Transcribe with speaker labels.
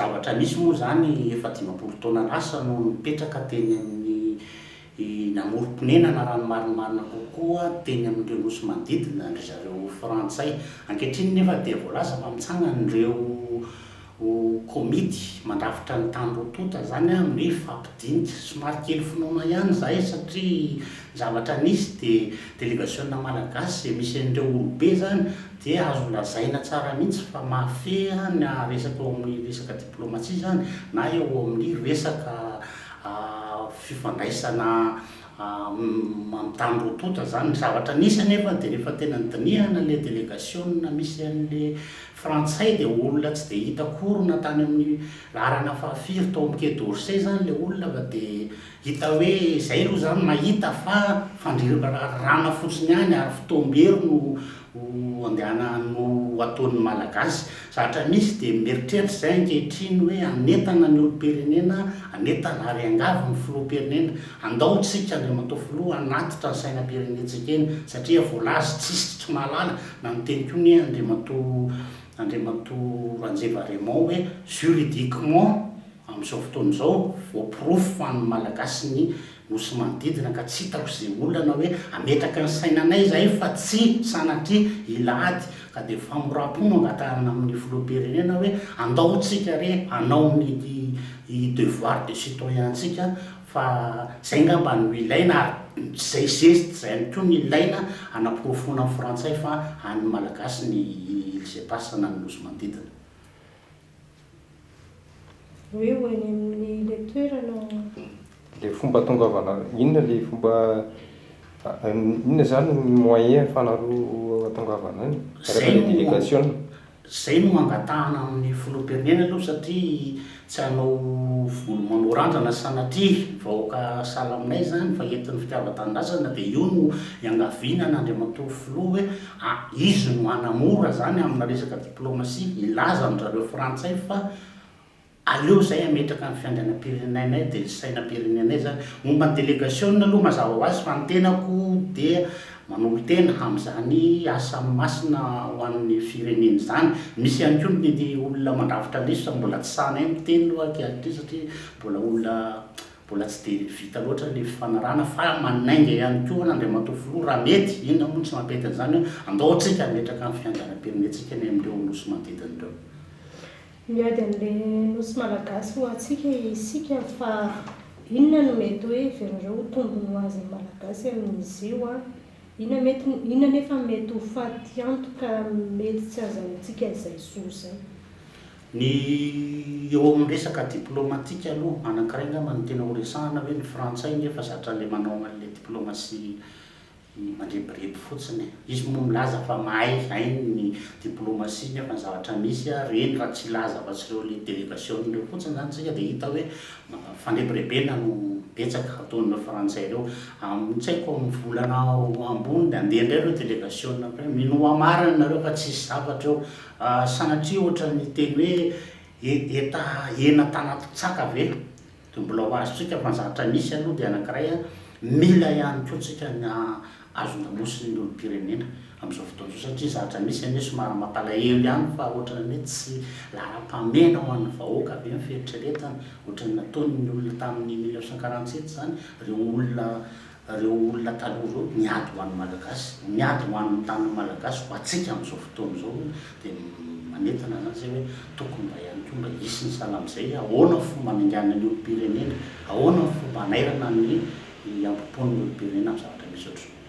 Speaker 1: Zavatra nisy moa izany efa 50 taona lasa no nipetraka teny amin'ny namorom-ponenana raha ny marimarina kokoa teny amin'ireo nosy manodidina ry zareo frantsay. Ankehitriny nefa dia voalaza fa mitsangana ireo komity mandrafitra ny tany roa tonta izany amin'ny hoe hifampidinika. Somary kely finoana ihany izahay satria ny zavatra nisy dia delegasiona malagasy izay misy an'ireo olobe izany dia azo lazaina tsara mihitsy fa mahafehy na resaka eo amin'ny resaka diplomasia izany na eo amin'ny resaka fifandraisana amin'ny tany roa tonta izany. Ny zavatra nisy anefa dia rehefa tena nodinihana ilay delegasiona misy an'ilay frantsay dia olona tsy dia hita akory na tany amin'ny laharana fahafiry tao amin'ny Quai d'Orsay izany ilay olona fa dia hita hoe izay aloha izany mahita fa fandrerana fotsiny ihany ary fotoam-bery no ho andehana no ataon'ny Malagasy. Zavatra misy dia mieritreritra izay ankehitriny hoe hanentana ny olom-pirenena, hanentana ary hiangavy ny filoham-pirenena, andao tsika Andriamatoa Filoha hanatitra ny sainam-pirenentsika eny satria voalaza tsisy tsy mahalala na niteny koa anie Andriamatoa Andriamatoa Ranjeva Raymond hoe juridiquement Amin'izao fotoana izao, voaporofo fa an'ny Malagasy ny nosy manodidina ka tsy hitako izay olana hoe hametraka ny sainanay izahay fa tsy sanatria hila ady ka dia famoram-po no angatahana amin'ny filoham-pirenena hoe andao tsika re hanao ny devoir de citoyen-tsika fa izay ngamba no ilaina ary izay geste izay ihany koa no ilaina hanaporofoana amin'ny frantsay fa an'ny Malagasy ny Îles Éparses na ny nosy manodidina.
Speaker 2: Hoe ho eny amin'ny ilay toerana.
Speaker 3: Ilay fomba atongavana, inona ilay fomba, inona izany ny moyen ahafahanareo atongavana any? Araka ilay délégation.
Speaker 1: Izay no angatahana amin'ny filoham-pirenena aloha satria tsy hanao volo manao randrana sanatria vahoaka sahala aminay izany fa entin'ny fitiavan-tanindrazana dia io no iangaviana an'Andriamatoa Filoha hoe izy no hanamora izany amina resaka diplomasia, hilaza amin-dRareo frantsay fa aleo izay hametraka ny fiandrianam-pirenenay dia ny sainam-pirenenay izany. Momba ny delegasiona aloha mazava ho azy fa ny tenako dia manolo-tena amin'izany asa masina ho an'ny firenena izany. Misy ihany koa ny olona mandrafitra liste mbola tsy sahinay miteny aloha ankehitriny satria mbola olona Mbola tsy dia vita loatra ilay fifanarahana fa manainga ihany koa an'Andriamatoa Filoha raha mety, inona moa no tsy mampety an'izany hoe andao tsika hametraka ny fiandrianam-pirenentsika eny amin'ireo nosy manodidina ireo.
Speaker 2: Miady an'ilay nosy malagasy ho antsika isika fa inona no mety hoe heverinareo ho tombony ho azon'ny malagasy amin'izy io an? Inona mety inona anefa no mety ho fatiantoka mety tsy azahoantsika izay zo izay?
Speaker 1: Ny eo amin'ny resaka diplomatika aloha, anankiray angamba no tena ho resahana hoe ny frantsay nefa zatra le manao an'le diplomatie mandrebireby fotsiny e. Izy moa milaza fa mahay, hainy ny diplomatie nefa ny zavatra misy reny raha tsy hilaza afa-tsy ireo le delegation ireo fotsiny zany tsika dia hita hoe fandrebirebena no betsaka ataon'ireo frantsay ireo. Amin'ny tsy haiko amin'ny volana ambony dia handeha indray ireo delegation ireo. Minoa marina nareo fa tsisy zavatra eo. Sanatria ohatran'ny hiteny hoe heta hena tanaty tsaka ve dia mbola ho azontsika fa ny zavatra misy aloha dia anankiray mila ihany koa tsika ny hazon-damosin'ny olom-pirenena amin'izao fotoana izao satria zavatra misy anie somary mampalahelo ihany fa ohatran'ny hoe tsy laharam-pahamehana ho an'ny vahoaka ve ny fieritreretana ohatran'ny nataon'ny olona tamin'ny 1947 izany ireo olona Ireo olona taloha ireo niady ho an'ny Malagasy, niady ho an'ny tanin'ny Malagasy, ho antsika amin'izao fotoana izao dia manentana izany izay hoe tokony mba ihany koa mba hisy ny sahala amin'izay, ahoana ny fomba hanaingana ny olom-pirenena, ahoana ny fomba hanairana ny hambom-pon'ny olom-pirenena amin'ny zavatra misy ohatr'izao.